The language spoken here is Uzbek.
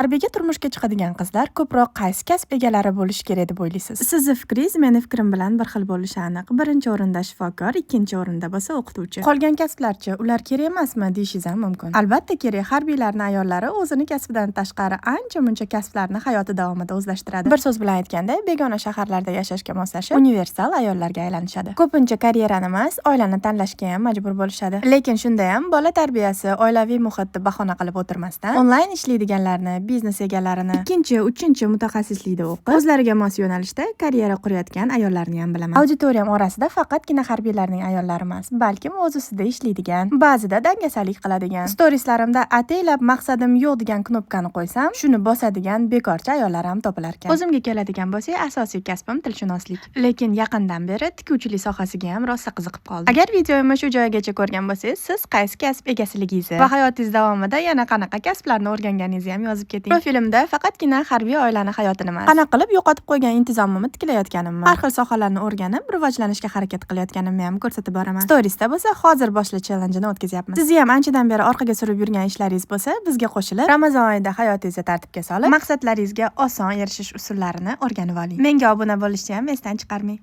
Harbiyga turmushga chiqadigan qizlar ko'proq qaysi kasb egalari bo'lishi kerak deb o'ylaysiz? Sizni fikringiz meni fikrim bilan bir xil bo'lishi aniq. Birinchi o'rinda shifokor, ikkinchi o'rinda bo'lsa o'qituvchi. Qolgan kasblarchi, ular kerak emasmi deyishingiz ham mumkin. Albatta kerak. Harbiylarning ayollari o'zini kasbidan tashqari ancha-muncha kasblarni hayoti davomida o'zlashtiradi. Bir so'z bilan aytganda, begona shaharlarda yashashga moslashib, universal ayollarga aylanishadi. Ko'pincha karyerani emas, oilani tanlashga ham majbur bo'lishadi. Lekin shunda ham bola tarbiyasi, oilaviy muhitni bahona qilib o'tirmasdan, onlayn ishlaydiganlarni, biznes egalarini, ikkinchi, uchinchi mutaxassislikda o'qib, o'zlariga mos yo'nalishda karyera qurayotgan ayollarni ham bilaman. Auditoriyam orasida faqatgina harbiylarning ayollari emas, balkim o'z ustida ishlaydigan, ba'zida dangasalik qiladigan, storieslarimda ataylab "Maqsadim yo'q" degan knopkani qo'ysam, shuni bosadigan bekorchi ayollar ham topilar ekan. O'zimga keladigan bo'lsak, asosiy kasbim tilshunoslik. Lekin yaqindan beri tikuvchilik sohasiga ham rosa qiziqib qoldim. Agar videomni shu joygacha ko'rgan bo'lsangiz, siz qaysi kasb egasiligingizni va hayotingiz davomida yana qanaqa kasblarni o'rganganingizni ham yozib keting. Profilimda faqatgina harbiy oilani hayotini emas, qanaqa qilib yo'qotib qo'ygan intizomimni tiklayotganimni, har xil sohalarni o'rganib, rivojlanishga harakat qilayotganimni ham ko'rsatib boraman. Storiesda bo'lsa "Hozir boshla" challengeini o'tkazyapmiz. Sizni ham anchadan beri orqaga surib yurgan ishlaringiz bo'lsa, bizga qo'shilib, Ramazon oyida hayotingizni tartibga solib, maqsadlaringizga oson erishish usullarini o'rganib oling. Menga obuna bo'lishni ham esdan chiqarmang.